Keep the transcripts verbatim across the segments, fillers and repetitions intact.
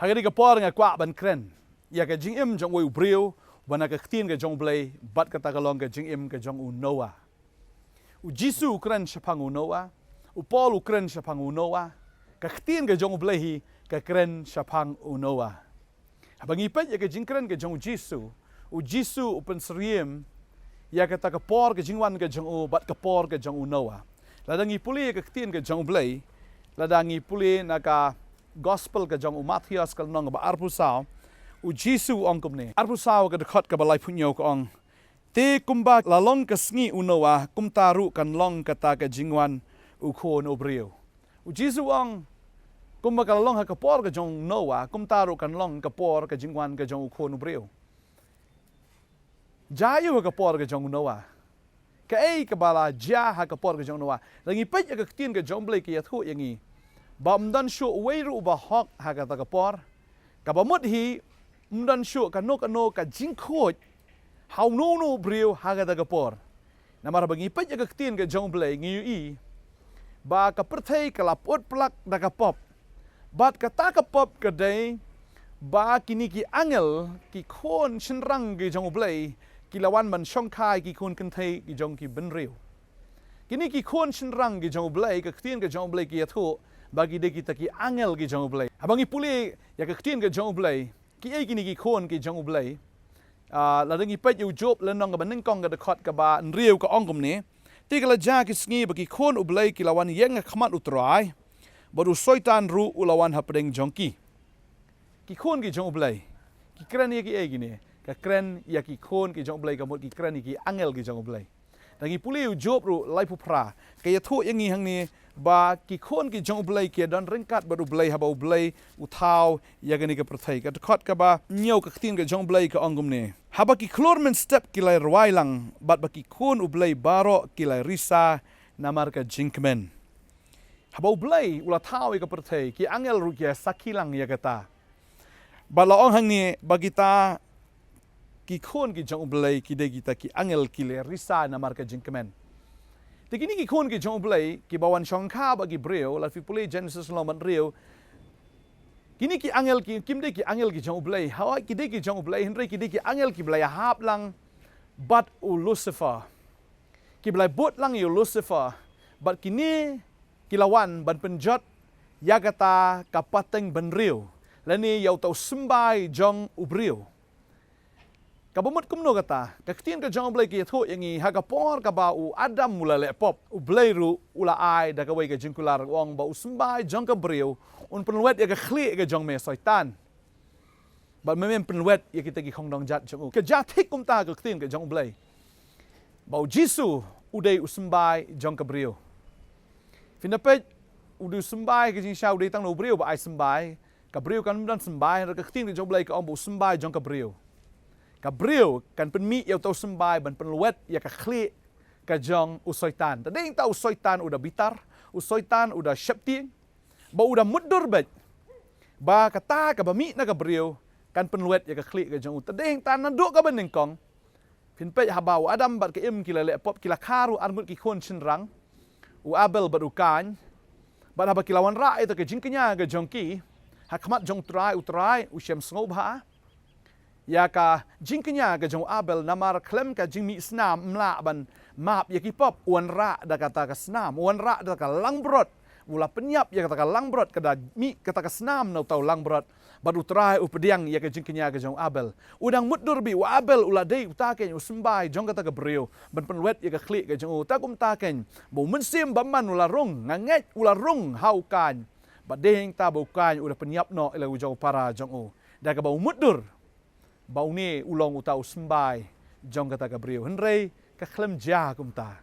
Ha kane ka por nga kwah ban kren ïa ka jingim jong uwei u briew, ba na ka ktien ka jong u Blei, bad kata ka long ka jingim ka jong u Noah. U Jisu u kren shaphang u Noah, u Paul u kren shaphang u Noah, ka ktien ka jong u Blei hi ka kren shaphang u Noah. Haba ngi peit ïa ka jingkren ka jong u Jisu, u Jisu u pynsyriem ïa kata ka por ka jingwan ka jong u, bad ka por ka jong u Noah. Lada ngi pule ïa ka ktien ka jong u Blei, lada ngi pule na ka gospel ka jong u Mathaios ka lynnong kaba arphew saw, u Jisu u ong kumne. Arphew saw ka dkhot kaba laiphew hynñiew ka ong: Te kumba la long ka sngi u Noah, kumta ruh kan long kata ka jingwan u Khun u briew. U Jisu u ong, kumba ka la long ha ka por ka jong u Noah, kumta ruh kan long ka por ka jingwan ka jong u Khun u briew. Jia aiu ha ka por ka jong u Noah? Kaei kaba la jia ha ka por ka jong u Noah? Lada ngi peit ïa ka ktien ka jong u Blei ka ïathuh ïa ngi ba ym don shuh uwei ruh uba hok ha kata ka por. Kaba mut hi, ym don shuh kano kano ka jingkhuid ha uno uno u briew ha kata ka por. Namar ba ngi peit ïa ka ktien ka jong u Blei ngi ïohi ba ka pyrthei ka la pyut plak da ka pop. Bad kata ka pop ka dei ba kine ki angel, ki khun shynrang ki jong u Blei, ki la wan ban shongkha ïa ki khun kynthei ki jong ki bynriew. Kine ki khun shynrang ki jong u Blei, ka ktien ka jong u Blei ka ïathuh ba ki dei kita ki angel ki jong u Blei. Haba ngi pule ïa ka ktien ka jong u Blei, kiei kine ki khun ki jong u Blei? Ah, lada ngi peit ïa u Job lynnong kaba nyngkong ka dkhot kaba hynriew ka ong kumne: Te ka la jia ki sngi ba ki khun u Blei ki la wan ïeng ha khmat u Trai, bad u Soitan ruh u la wan hapdeng jong ki. Ki khun ki jong u Blei, ki kren ïa kiei kine? Ka kren ïa ki khun ki jong u Blei, ka mut ki kren ïa ki angel ki jong u Blei. Lada ngi pule ïa u Job ruh laiphew phra, ka ïathuh ïa ngi hangne ba ki khun ki jong u Blei ki ïadon ryngkat bad u Blei haba u Blei u thaw ïa kane ka pyrthei. Ka dkhot kaba hynñiew ka ktien ka jong u Blei ka ong kumne: Haba ki khlur mynstep ki la rwai lang, bad ba ki khun u Blei baroh ki la risa namar ka jingkmen. Haba u Blei u la thaw ïa ka pyrthei, ki angel ruh ki ïa sakhi lang ïa kata. Bad la ong hangne ba kita ki khun ki jong u Blei ki dei kita ki angel ki la risa namar ka jingkmen. Te kine ki khun ki jong u Blei kiba wan shongkha bad ki briew, lada phi pule Genesis lynnong hynriew, kine ki angel ki, kim dei ki angel ki jong u Blei. Hooid ki dei ki jong u Blei, hynrei ki dei ki angel kiba la ïahap lang bad u Lucifer. Kiba la bud lang ïa u Lucifer, bad kine ki la wan ban pynjot ïa kata ka pateng bynriew, lane ïa uta u symbai jong u briew. Kaba mut kumno kata? Ka ktien ka jong u Blei ka ïathuh ïa ngi, ha ka por kaba u Adam u la leh pop, u Blei ruh u la ai da kawei ka jingkular, u ong ba u symbai jong ka briew un pynlwet ïa ka khlieh ka jong me Soitan. Bad me mem pynlwet ïa kita ki khongdong jat jong u. Ka jia thik kumta ha ka ktien ka jong u Blei, ba u Jisu u dei u symbai jong ka briew. Phin da peit, u dei u symbai ka jingshisha, u dei tang u briew ba ai symbai. Ka briew kam don symbai, hynrei ka ktien ka jong u Blei ka ong ba u symbai jong ka briew. Ka briew kan pynmih ïa uta u symbai ban pynlwet ïa ka khlieh ka jong u Soitan. Te dei hangta u Soitan u da bitar, u Soitan u da sheptieng, ba u da mutdur beit ba kata kaba mih na ka briew kan pynlwet ïa ka khlieh ka jong u. Te dei hangta naduh kaba nyngkong, phin peit haba u Adam bad ka Im ki la leh pop, ki la kha ruh arngut ki khun shynrang, u Abel bad u Kain. Bad haba ki la wanrah ïa ka jingkñia ka jong ki ha khmat jong u Trai, u Trai u shem sngewbha ïa ka jingkñia ka jong u Abel, namar khlem ka jingmih snam ym lah ban map ïa ki pop. U wanrah da kata ka snam, u wanrah da ka langbrot. U la pynïap ïa kata ka langbrot, ka da mih kata ka snam na uta u langbrot, bad u Trai u pdiang ïa ka jingkñia ka jong u Abel. U dang mutdur beit, u Abel u la dei uta keiñ u symbai jong kata ka briew ban pynlwet ïa ka khlieh ka jong u. Te kumta keiñ ba u mynsiem bymman u la rung, nga ngeit u la rung ha u Kain. Bad dei hangta ba u Kain u da pynïap noh ïa la u jong u para jong u, da kaba u mutdur ba une u long uta u symbai jong kata ka briew. Hynrei ka khlem jia kumta.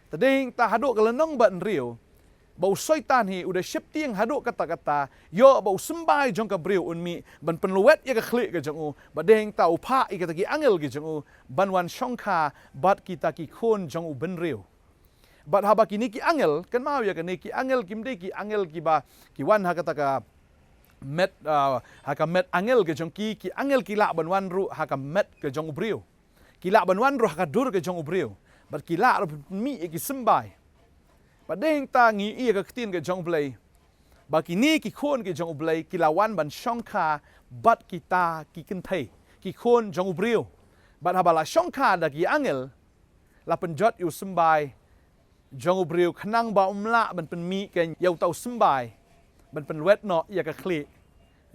Te dei hangta haduh ka lynnong ba hynriew, ba u Soitan hi u da sheptieng haduh katta katta, ïoh ba u symbai jong ka briew un mih ban pynlwet ïa ka khlieh ka jong u. Bad dei hangta u phah ïa kita ki angel ki jong u ban wan shongkha bad kita ki khun jong u bynriew. Bad haba kine ki angel, kynmaw ïa kane, ki angel kim dei ki angel kiba ki wan ha kata ka met, ah, ha ka met angel ka jong ki, ki angel ki lah ban wan ruh ha ka met ka jong u briew. Ki lah ban wan ruh ha ka dur ka jong u briew. Bad ki lah ruh pynmih ïa ki symbai. Bad dei hangta ngi ïohi ïa ka ktien ka jong u Blei Ba kine ki khun ki jong U Blei ki la wan ban shongkha bad kita ki kynthei, ki khun jong u briew. Bad haba la shongkha da ki angel, la pynjot ïa u symbai jong u briew khnang ba um lah ban pynmih kein ïa uta u symbai ban pynwet noh ïa ka khlieh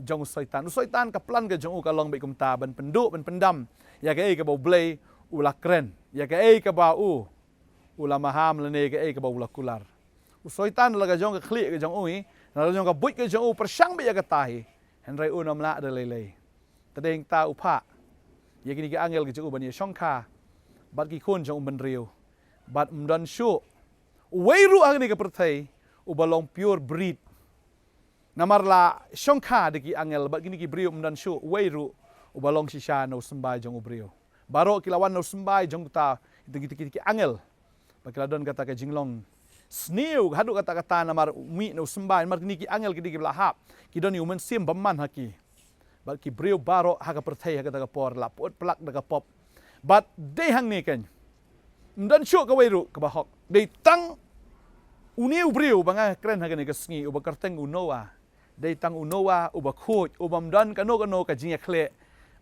jong u Soitan. U Soitan ka plan ka jong u ka long beit kumta, ban pynduh ban pyndam ïa kaei kaba U Blei u la kren, ïa kaei kaba u u la maham lane kaei kaba u la kular. U Soitan la ka jong ka khlieh ka jong u hi, la ka jong ka buit ka jong u pyrshang beit ïa kata hi. Hynrei un ym lah da lei lei. Te dei hangta u phah ïa kine ki angel ki jong u ban ïa shongkha bad ki khun jong u bynriew, bad ym don shuh uwei ruh ha kane ka pyrthei uba long pure breed. Namar la shongkha da ki angel bad kine ki briew, ym don shuh uwei ruh uba long shisha na u symbai jong u briew. Baroh ki la wan na u symbai jong uta, kita ki, kita ki angel. Ba ki la don kata ka jinglong sniew haduh katta katta namar u mih na u symbai, namar kine ki angel ki dei kiba la hap, ki don ïa u Mynsiem bymman ha ki. Bad ki briew baroh ha ka pyrthei ha kata ka por la pyut plak da ka pop. Bad dei hangne kein, ym don shuh kawei ruh kaba hok. Dei tang une u briew ba nga kren ha kane ka sngi, uba kyrteng u Noah. Dei tang u Noah uba khuid, uba ym don kano kano ka jingïakhleh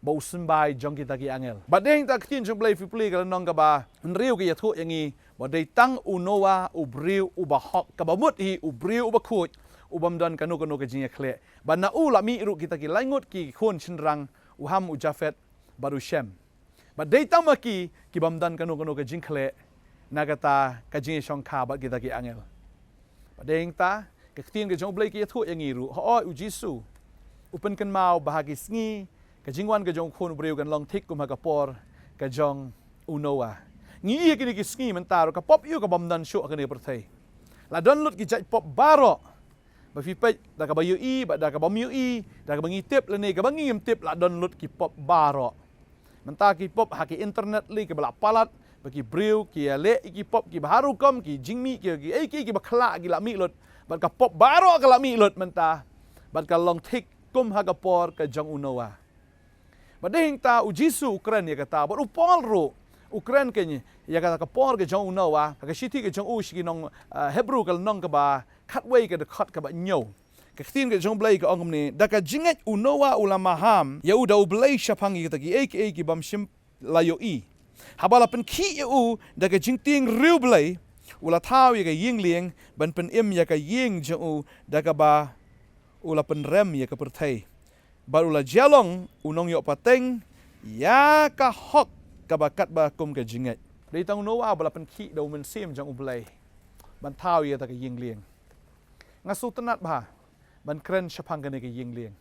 bad u symbai jong kita ki angel. Bad dei hangta ka ktien jong U Blei, phi pule ka lynnong kaba hynriew ka ïathuh ïa ngi ba dei tang u Noah u briew uba hok, kaba mut hi u briew uba khuid, uba ym don kano kano ka jingïakhleh. Bad na u la mih ruh kita ki lai ngut ki khun shynrang, u Ham, u Japhet bad u Shem. Bad dei tang ma ki, ki bym don kano kano ka jingkhleh na kata ka jingïashongkha bad kita ki angel. Bad dei hangta ka ktien ka jong U Blei ka ïathuh ïa ngi ruh, hooid, u Jisu u pynkynmaw ba ha ki sngi ka jingwan ka jong u Khun u briew kan long thik kum ha ka por ka jong u Noah. Ngi ïohi ha kine ki sngi mynta ruh ka pop ïa u ka bym don shuh ha kane ka pyrthei. La don lut ki jait pop baroh. Ba phi peit, da kaba ïohi bad da kaba ym ïohi, da kaba ngi tip lane kaba ngim tip, la don lut ki pop baroh. Mynta ki pop ha ki internet lei kiba la palat, ba ki briew ki ïaleh ïa ki pop kiba har rukom, ki jingmih ki, kiei kiei kiba khlah ki la mih lut. Bad ka pop baroh ka la mih lut mynta. Bad ka long thik kum ha ka por ka jong u Noah. Bad dei hangta u Jisu u kren ïa kata, bad u Paul ruh u kren kein ïa kata ka por ka jong u Noah ha ka shithi ka jong u sha ki nong, ah, Hebru ka lynnong kaba khatwei ka dkhot kaba hynñiew. Ka ktien ka jong U Blei ka ong kumne, da ka jingngeit u Noah u la maham ïa u da U Blei shaphang ïa kita kiei kiei ki bym shym la ïohi. Haba la pynkhih ïa u da ka jingtieng riewblei, u la thaw ïa ka ïing lieng ban pynim ïa ka ïing jong u, da kaba u la pynrem ïa ka pyrthei. Bad u la jia long u nongïoh pateng ïa ka hok kaba katba kum ka jingngeit. Dei tang u Noah ba la pynkhih da u Mynsiem jong U Blei ban thaw ïa kata ka ïing lieng. Nga sngewtynnat bha ban kren shaphang kane ka ïing lieng.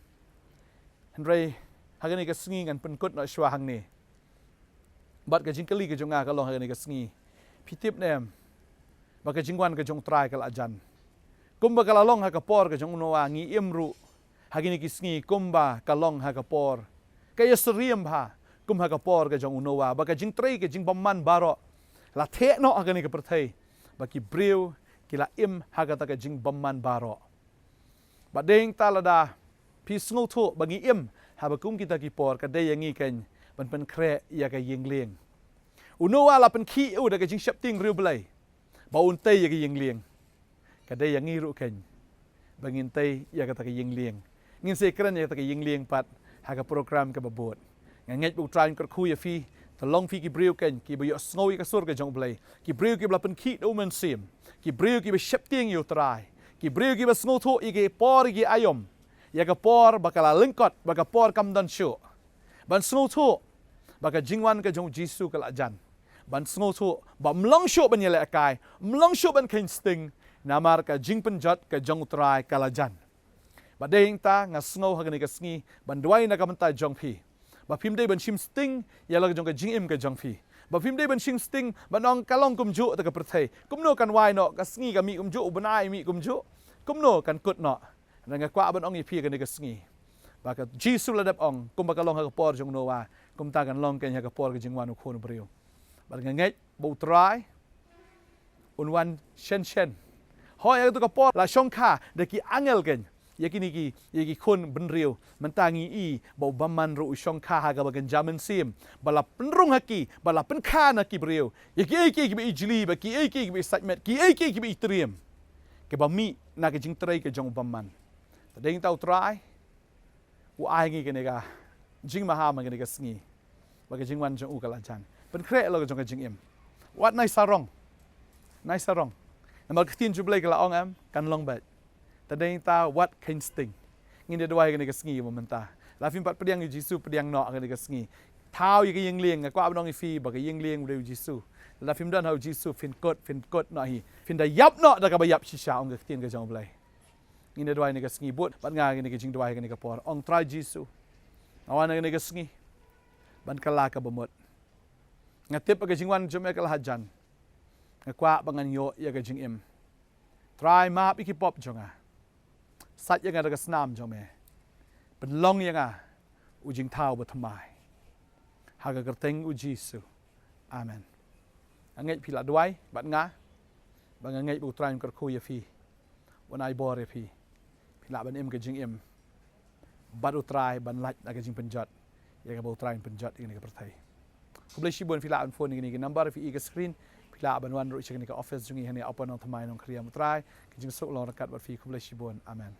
Hynrei ha kane ka sngi ngan pynkut noh shuwa hangne. Bad ka jingkylli ka jong nga ka long ha kane ka sngi, phi tip ne em ba ka jingwan ka jong U Trai ka la jan? Kumba ka la long ha ka por ka jong u Noah, ngi im ruh ha kine ki sngi kumba ka long ha ka por. Ka ïasyriem bha kum ha ka por ka jong u Noah, ba ka jingtrei ka jingbymman baroh la theh noh ha kane ka pyrthei, ba ki briew ki la im ha kata ka jingbymman baroh. Bad dei hangta lada phi sngewthuh ba ngi im haba kum kita ki por, ka dei ïa ngi kein ban pynkhreh ïa ka ïing lieng. U Noah la pynkhih ïa u da ka jingsheptieng riewblei ba un tei ïa ka ïing lieng. Ka dei ïa ngi ruh kein ba ngin tei ïa kata ka ïing lieng. Ngin sa ïakren ïa kata ka ïing lieng pat ha ka program kaba bud. Nga ngeit ba U Trai un kyrkhu ïa phi, te long phi ki briew kein kiba ïohsngew ïa ka sur ka jong U Blei, ki briew kiba la pynkhih da u Mynsiem, ki briew kiba sheptieng ïa U Trai, ki briew kiba sngewthuh ïa ki por, ïa ki aïom, ïa ka por ba ka la lyngkot, ba ka por kam don shuh, ban sngewthuh ba ka jingwan ka jong U Jisu ka la jan, ban sngewthuh ba ym long shuh ban ïalehkai, ym long shuh ban kheiñ sting, namar ka jingpynjot ka jong U Trai ka la jan. Bad dei hangta nga sngew ha kane ka sngi ban duwai na ka bynta jong phi, ba phim dei ban shim sting ïa la ka jong ka jingim ka jong phi, ba phim dei ban shim sting ban ong ka long kumjuh kata ka pyrthei, kumno kan wai noh, ka sngi ka mih kumjuh, u bnai mih kumjuh, kumno kan kut noh. Nga kwah ban ong ïa phi ha kane ka sngi ba ka Jisu la dep ong, kumba ka long ha ka por jong u Noah, kumta kan long kein ha ka por ka jingwan u Khun u briew. Bad nga ngeit ba U Trai un wan shen shen. Hooid, ha katu ka por la shongkha da ki angel kein ïa kine ki, ïa ki khun bynriew. Mynta ngi i ba u bymman ruh u shongkha ha kaba kynja mynsiem, ba la pynrung ha ki, ba la pynkha na ki briew ïa kiei kiei kiba i jli, bad kiei kiei kiba i saitmet, kiei kiei kiba i triem, kiba mih na ka jingtrei ka jong u bymman. Te dei tau Trai u ai ngi kane ka jingmaham ha kane ka sngi, ba ka jingwan jong u ka la jan. Pynkhreh lo ka jong ka jingim. Wat nai sarong. Nai sarong. Namar ka ktien jong U Blei ka la ong em, kan long beit. Te dei ta wat kheiñ sting. Ngin da duwai kane ka sngi ba mynta, la phim pat pdiang ïa u Jisu, pdiang noh kane ka sngi. Thaw ïa ka ïing lieng, nga kwah ban ong ïa phi ba ka ïing lieng u dei u Jisu. La phim don ha u Jisu, phin kut, phin kut noh hi. Phin da ïap noh da kaba ïap shisha, ong ka ktien ka jong U Blei. Ngin da duwai kane ka sngi, bud bad nga kane ka jingduwai kane ka por. Ong Trai Jisu, nga wan kane ka sngi ban kylla ka bamut. Nga tip ba ka jingwan jong me ka la hajan. Nga kwah ba ngan ïoh ïa ka jingim. Trai, map ïa ki pop jong nga. Sait ïa nga da ka snam jong me. Pynlong ïa nga u jingthaw ba thymmai. Ha ka kyrteng u Jisu. Amen. Nga ngeit phi la duwai bad nga, ba nga ngeit ba U Trai un kyrkhu ïa phi, un ai bor ïa phi. Phi lah ban im ka jingim bad U Trai, ban lait na ka jingpynjot ïa kaba U Trai un pynjot ïa kane ka pyrthei. Khublei shibun. Phi lah ban phone ïa kane ka number phi i ka screen. Phi lah ban wan ruh sha kane ka office jong ngi hangne ha Upper Nongthymmai, Nongkhriam. U Trai ka jingsuk long ryngkat bad phi. Khublei shibun. Amen.